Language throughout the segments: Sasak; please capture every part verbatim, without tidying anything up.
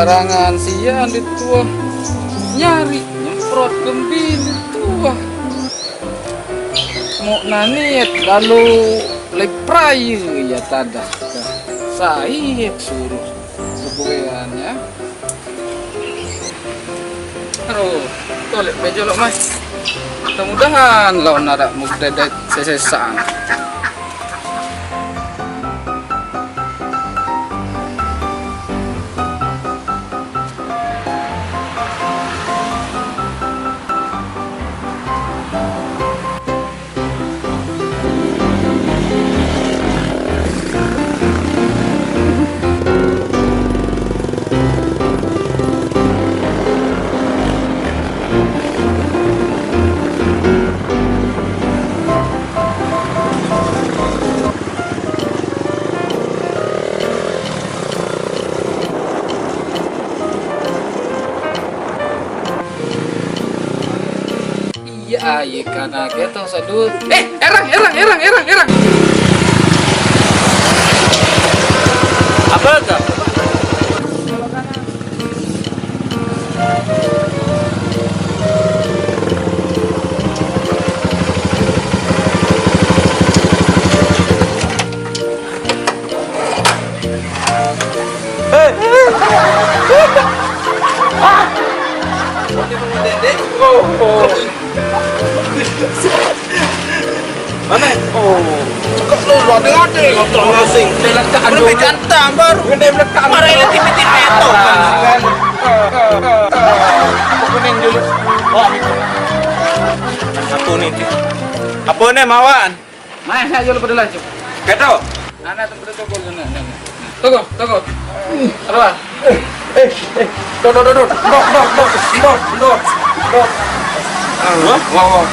Barangan sian di tuah, nyari nyemprot kembin di tuah. Mok nani lalu lepraye ya tadah. Sai suruh kebuean ya. Aduh, tolek bejo lok, Mas. Mudah-mudahan lawan arak muk dedet sesesaan. Iya, aye kana keto sadut. Eh, erang, erang, erang, erang, erang. Apa tuh? Mana? Oh. Kok lu rode-rode? Motor asing. Dia letak. Udah anu. Pejantan baru. Gede letak. Marah ini tipe-tipe itu. Apa kuning dulu? Wah. Apa nih? Apa nih, Mawan? Mana aja lu pada lanjut? Keto. Anak tempat itu gua, nah, nah, nah. Tunggu, tunggu. Apa? Eh, eh, eh. Dot, dot, dot, dot. Dot, dot, dot, dot, dot. Wah, wah, wah.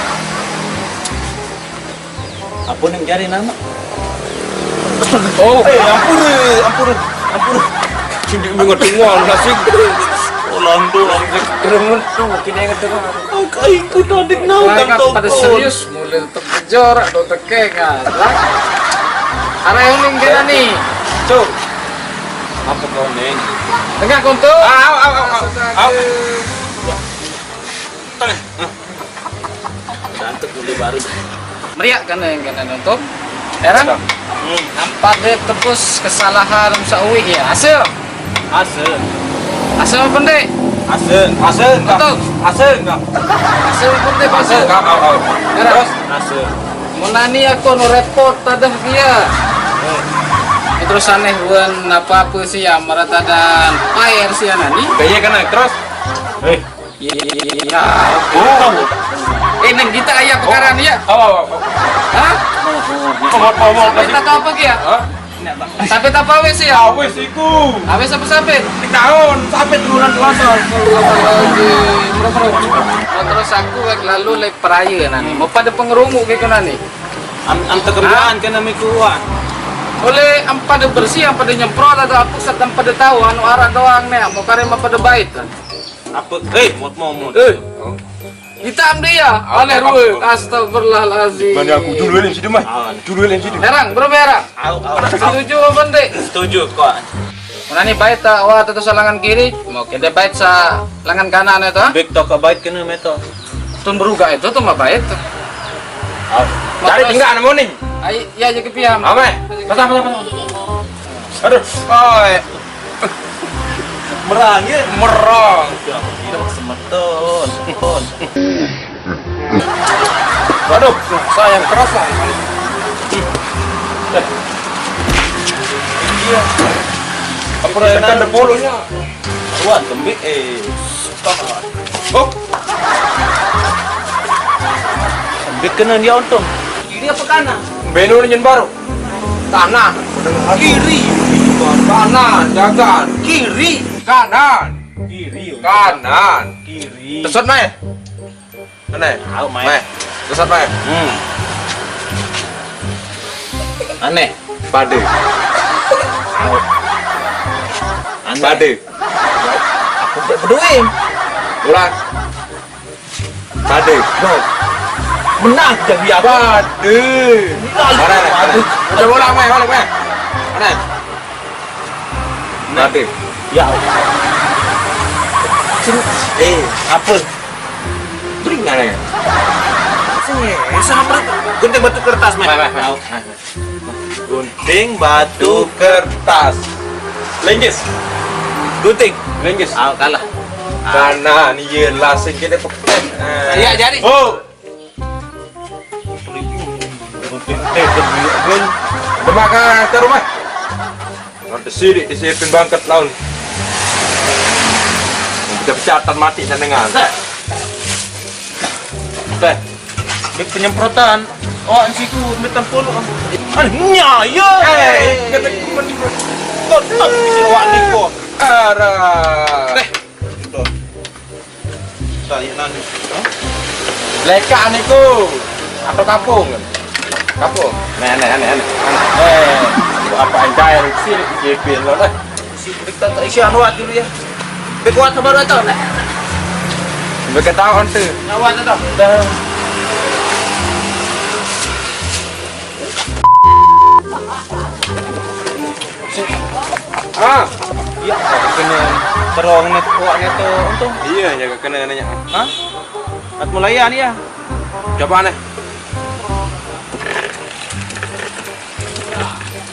Apa nih cari nama? Oh, eh, ampun, eh, ampun, ampun. Sini mengetungan, nasib. Oh, landu, landu. Keremet tuh, kini yang ketungan. Aku ikut adik nau. Mereka kan pada serius, mulai Bejor, aduh, tekeng, ah. Arah yang ning kena nih. Cuk. Apa kau ning? Tengah konto. Ah, au, au, au, au. Astaga. Au. Tengah. Ah. Cantik dulu baru. Meriak kan yang kena nonton. Heran? Hmm. Nampak dia tebus kesalahan sawi ya. Hasil. Asen. Asen apa, Dek? Asen, asen, Kak. Betul. Asen, Kak. Asen apa, Dek? Asen, Kak. Au, au. Terus? Asen. Mun nani aku nu repot tadah dia. Eh. Terus aneh wan apa-apa sih ya, marah tadan payer sih ya nani. Gaya kena, terus? Eh. Iya, iya, iya, iya. Oh. Eh, neng kita ayah pekaran ya? Au, au, au. Hah? Au, au, au. Mau, mau, mau, mau. Minta tahu apa ya? Hah? Sapit apa wis ya? Ah, wis iku. Ah, wis apa sapit? Di tahun, sapit bulan puasa. Astagfirullahaladzim. Bro, bro. Oh, terus aku wek lalu lek peraya nani. Mau pada pengerungu gitu nani. Am, am tekerjaan kena mikuan. Oleh am pada bersih, am pada nyemprot atau apa, set am pada tahu, anu arak doang nih, mau karya am pada bait. Apa? Eh, mot momot. Eh. Hitam dia, apa, aneh apa, ruwet. Apa? Astagfirullahaladzim. Mana aku dulu yang situ, Mas. Awan. Dulu yang situ. Herang, berapa herang? Au, au. Setuju apa, Dek? Setuju, kok. Mana nih bait tak? Wah, itu salangan kiri. Mau kita bait sa lengan kanan itu. Bek tok bait kena meto. Tun beruga itu tuh mah bait. Au. Cari tinggal nemu nih. Ai, ya aja ke piam. Apa? Pasang, pasang, pasang. Aduh. Oh, eh. Merang ya? Merang. Semeton. Waduh, sayang keras lah. Iya. Apa tekan depolonya? Wah, tembik, eh. Oh. Tembik kena dia untung. Kiri apa kanan? Beno nyen baru. Kanan. Kiri. Kanan, jaga. Kiri. Kanan. Kiri. Kanan. Kiri. Tesot, Mai. Aneh. Au, Mai. Mai. Tesot, Mai. Hmm. Aneh. Pade. Au. Aneh. Pade. Aku tak peduli. Ulang. Pade. Go. Menang jadi apa? Pade. Ini lalu. Mana, mana, mana? Udah ulang, Mai, ulang, Mai. Mana? Pade. Ya. Eh, apa? Beringat ya. Sini, sama gunting batu kertas, Mas. Mai, mai, mai. Gunting batu kertas. Lenggis. Gunting. Lenggis. Ah, kalah. Kanan, iyalah, sing kena peken. Ah. Ya, jadi. Oh. Gunting teh, gunting. Demak ke rumah. Nanti sidik disiapin bangket lawan. Pecah-pecatan mati dan dengan. Teh. Dia penyemprotan. Oh, siku metan polo. Aneh, ya. Eh, kena temen. Kau tak pikir awak ni kau. Arah. Teh. Tuh. Saya nani. Hah? Leka niku. Atau kapung? Kapung. Nih, nih, nih, nih. Eh, apa anjay sih dikipin lo dah. Si kita tak isi anu dulu ya. Bekuat baru atau? Beketahuan tuh. Ngawat atau? Dah. Ah, iya, kena terong net, awak net tu untung. Iya, jaga kena nanya. Hah? Kat mulai ya ni ya. Coba nih.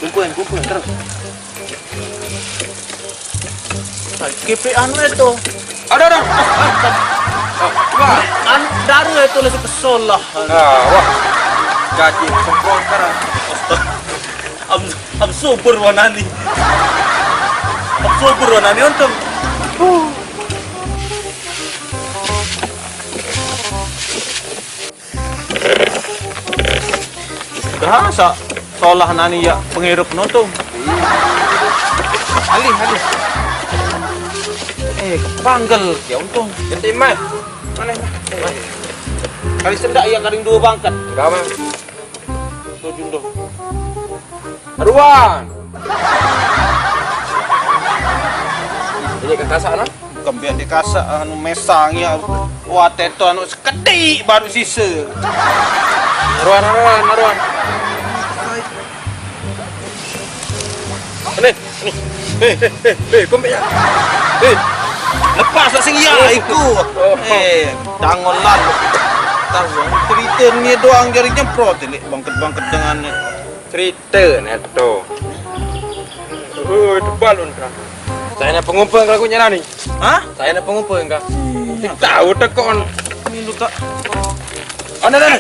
Kumpul, kumpul terus. Kipi anu itu. Ada, ada. Ah, wah. Anu, darah itu langsung kesol lah. Ah, wah. Gaji semprot sekarang. Am, am subur warna ni. Am subur warna ni untung. Dah sa solah nani ya pengirup nonton. Alih, alih. Eh, panggil ya untung. Jadi mai. Mana mah? Kali sendak ya karing dua bangkat. Enggak mah. Tujuh tuh. Ruan. Ini kekasak nah. Bukan biar dikasak anu mesang ya. Wah, teto anu seketik baru sisa. Ruan, ruan, ruan. Ini, ini. Eh, eh, eh, eh, kau ambil ya. Eh, lepas lah sini ya, itu. Eh, tangan lalu. Tahu cerita ni doang jari nyemprot ni bangket-bangket dengan cerita ni tu. Oh, tebal pun kan. Saya nak pengumpul kalau aku nyerah ni. Hah? Saya nak pengumpul kan. Tahu tekon. Ini lu tak. Ada, ada.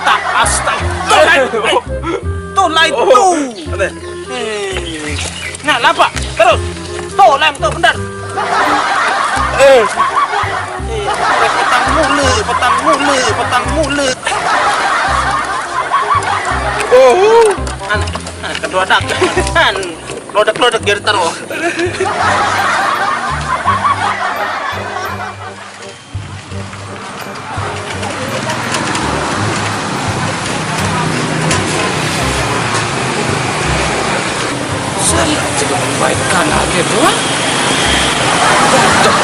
Tak, astaga. Tuh lain, tuh lain, tuh. Ada. Hei. Nah, lampak. Terus. Tuh, lem, tuh, benar. Eh. Eh, petang mula, petang mula, petang mula. Oh. An, an, kedua dak. An, lodak-lodak biar taruh. Salah juga membaikkan hal itu, ha? Tidak, tidak.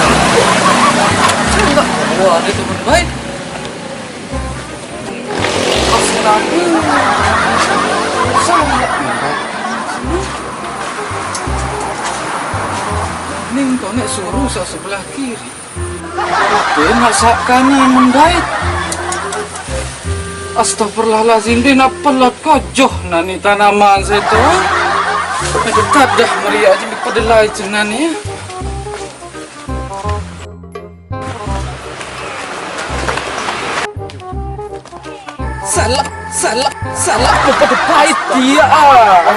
Saya enggak bawa hal itu membaik. Maafkan aku. Salah membaik. Ning kau nak suruh sa sebelah kiri. Apa nak sak kanan mendait? Astagfirullahalazim, dia nak pelat kojoh nani tanaman saya tu. Dekat dah meriak je pedelai cengan ni. Salah, salah, salah, pada pahit dia ah.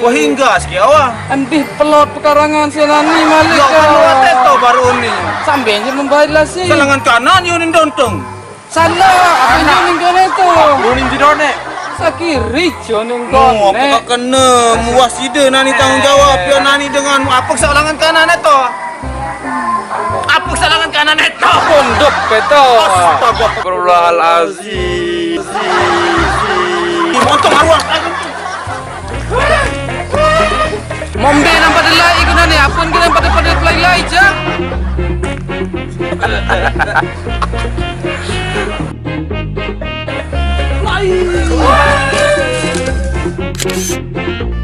Wahingga sikit awak. Andih pelot pekarangan senani malik. Ya kan awak teto baru ni. Sambil je membaik lah si. Selengan kanan you ni dontong. Salah, apa ni ning kene tu? Kuning je donek. Sakiri jo ning kene. Apa kena muas sida nani tanggungjawab ya nani dengan apa selengan kanan itu? Apa kesalahan kanan itu? Pondok itu. Astagfirullahalazim. Montong arwah. Mombe nampak delai ikut nani, apa kena pada-pada pelai-lai je.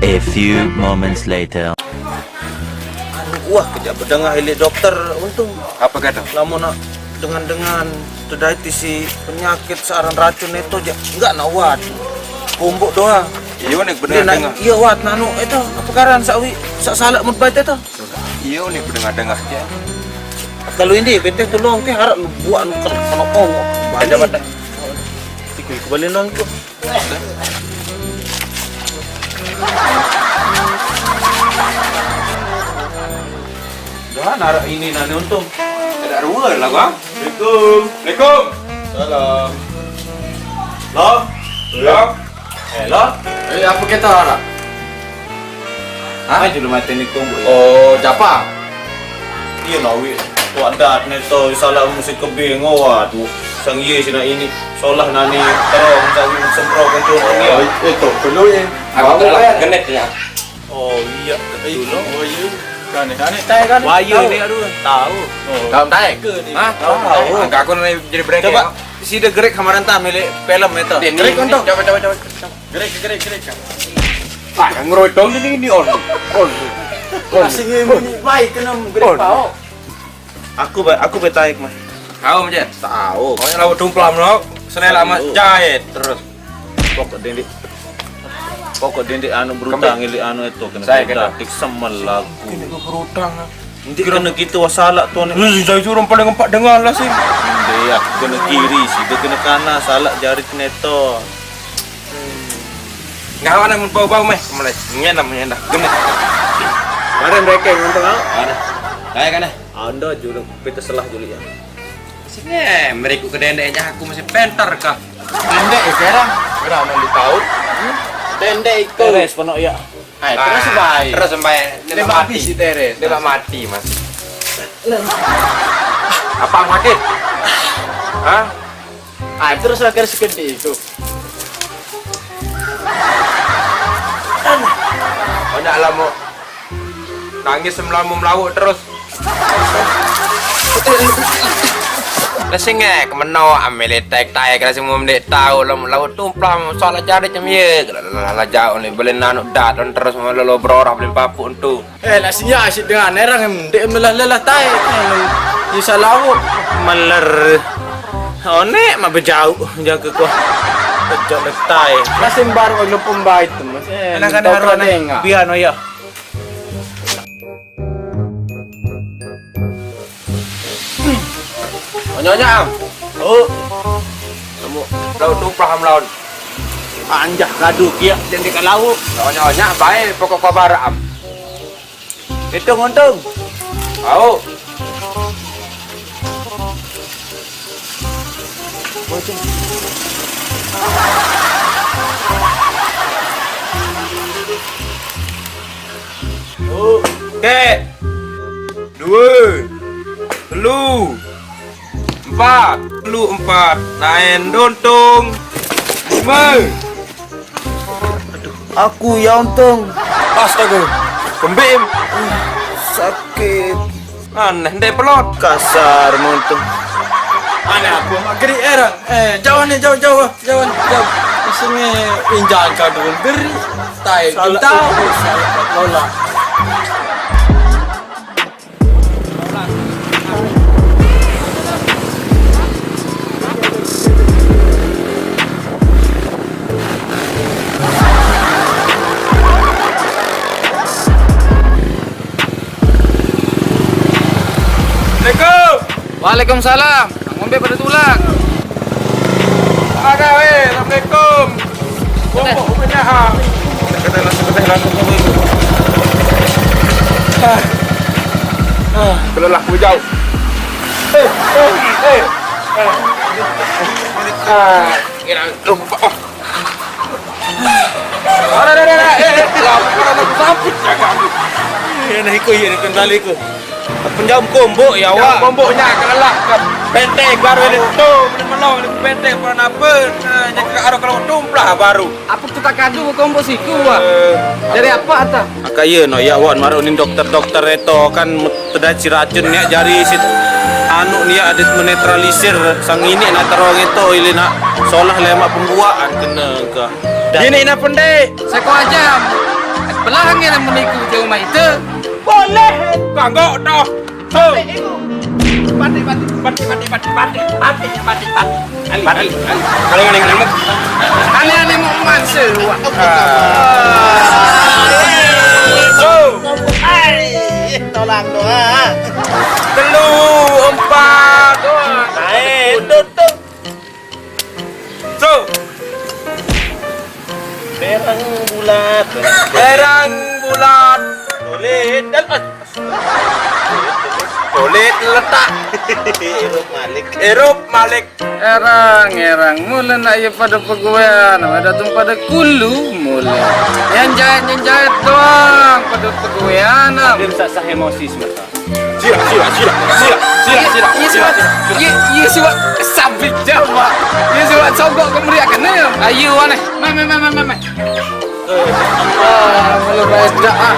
A few moments later. Aduh, Wah, kejap bedengah ilik dokter, Untung. Apa kata? Lamun nak dengan-dengan tedai tisi penyakit searan racun itu, jak enggak nak wah. Kumbuk doang. Iya, nek Dia nak, bedengah-dengah. Iya, wah, nanu itu, apa karan sak wi, sak salak mut bait itu. Iya, nek bedengah-dengah. Kalau ini, bete tolong ke harap lu buat nu kena, kena ongok. Ada mata. Tiku, iku balik nang tu. Dah, narak ini nani Untung. Ada dua lah, Bang. Assalamualaikum. Assalamualaikum. Salam. Lo? Lo? Eh, lo? Eh, apa kita, Rak? Hah? Ai, julu mati ni kong, Bu, ya? Oh, siapa? Iya, nawi. Wak dat neto salah musik kebing, waduh. Sang iye sina ini. Solah nani terong, sang iye semprot kencur, iya. Oh, itu perlu, ya. Aku Mau, telah ya? Genit, ya. Oh, iya, betul. Oh, iya. Kan, kan, tai kan? Wah, iya, Tahu. Ini, aduh, tahu. Oh. Tahu, tai? Ke ni? Hah? Tahu, Tahu. tai. Angkat aku ni jadi break, Coba, ya. Sida gerik kamaran tam milik film itu. Dia ni, Gerik, ni, Untung. Coba, coba, coba, coba. Gerik, gerik, gerik, Kak. Ah, ngeroyok dong ini, ini on. On. On. Masih ngimpi, baik kena gerik On. Pao. Aku ba-, aku betaik mah. Tahu, Jen? Tahu. Oh, yang lawa tumplam, lo. Senela mas Tahu. Jahit terus. Pokok dendik. Pokok dendik anu berutang, Kembali. Ilik anu itu kena Saya berutang. Kena. Tik semel lagu. Kena berutang. Nanti kena gitu wasalak tuan. Lu jadi orang paling empat dengan lah sih. Dia kena kiri sih, dia kena kanan, salak jari neto. Ngawan mun bau-bau meh, mulai nyen dah, nyen dah. Genit. Mana mereka yang nonton, ah? Mana? Kayak kan, eh? Anda julu, kita selah julu ya. Sini, meriku ke dendek aja aku masih penter kah? Dendek ya, sekarang. Kenapa lu tahu? Dendek itu. Beres, penuh ya. Hai, terus Ah, baik. Terus sampai Dia nembak mati. Mati si Teres. Nembak mati, Mas. Apa sakit? Hah? Ah, terus akhir sekedi itu. Banyak lah mau nangis semalam mau melawuk terus. Lah sing eh kemeno ambil tek tai kena sing mau mendik tahu lo melawuk tumplah soal cari cem ye. Lah jauh ni beli nanuk dat terus mau lo berorah beli papuk tu. Eh, lah sing ya asyik dengan orang yang dek melah lelah tai. Bisa lauk. Meler. Onek mah bejauh jaga kuah. Pejok letai. Lah sing baru lo pembait tu, Mas. Eh, Enak kan tahu haruan, kau eh? Dengar. Biar no ya. Nyonya, Am. Oh. Kamu laut tumpah am laut. Anjah gaduh kia jadi ke laut. Nyonya, baik pokok kabar, Am. Hitung untung. Au. Oke. Dua. Telu. Empat. Telu empat. Naen dontong. Lima. Aku ya untung. Astaga. Kembim. Sakit. Aneh, ndek pelot. Kasar muntung. Aneh aku mak gerik erang. Eh, jauh ni, jauh, jauh, jauh, jauh. Di sini injak kadu gerik. Tai Salah kita. Ukur, salah lola. Assalamualaikum. Waalaikumsalam. Ngombe pada tulak. Ada weh, assalamualaikum. Bongkok rupanya ha. Kata langsung kata langsung ngombe itu. Ah. Ah, kelelah ku jauh. Eh, eh, eh. Ah, kira lupa. Oh. Ada, ada, ada, ada. Eh, eh, laporan aku sambut. Ya, nah, iku, iya, kendali ku. Penjam kombok ya, Wak. Komboknya kalah ke benteng baru ini. Tuh, ini melong, ini benteng, bukan apa. Nah, jadi kalau, kalau tumplah baru. Apa tu tak kadu kombok siku, Wak? Eh. Dari apa, Ata? Maka iya, no, ya, Wan, maru ni dokter-dokter itu kan tedai si racun ni jari si anu ni ada menetralisir sang ini nak terong itu ili nak solah lemak pembuaan kena ke. Ini nak pendek. Seko aja. Belah angin yang meniku jauh mah itu. Boleh. Kanggo toh. Ho. Batik, iku. Batik, batik. Batik, batik, batik, batik, batik, batik, batik. Ali, ali, ali. Kalau ngene-ngene mau. Ane, ane mau manse. Wah. Ah. Ho. Ai, tolong doang. Telu, empat, doang. Ae, tutup. So. Berang bulat. Berang bulat. Boleh. Dan, ah. Boleh letak. Irup malik. Irup malik. Erang, erang. Mula nak ya pada pegawean, ada tu pada kulu mula. Yang jahit, yang jahit doang pada pegawean. Dia tak sah emosi semata. Sila, sila, sila, sila, sila, sila, sila, sila, sila. Iya, iya, sila sabit jama. Iya, sila sogok ke meriak kena. Ayo, aneh. Mai, mai, mai, mai, mai, mai. Ah, malu baik dah, ah.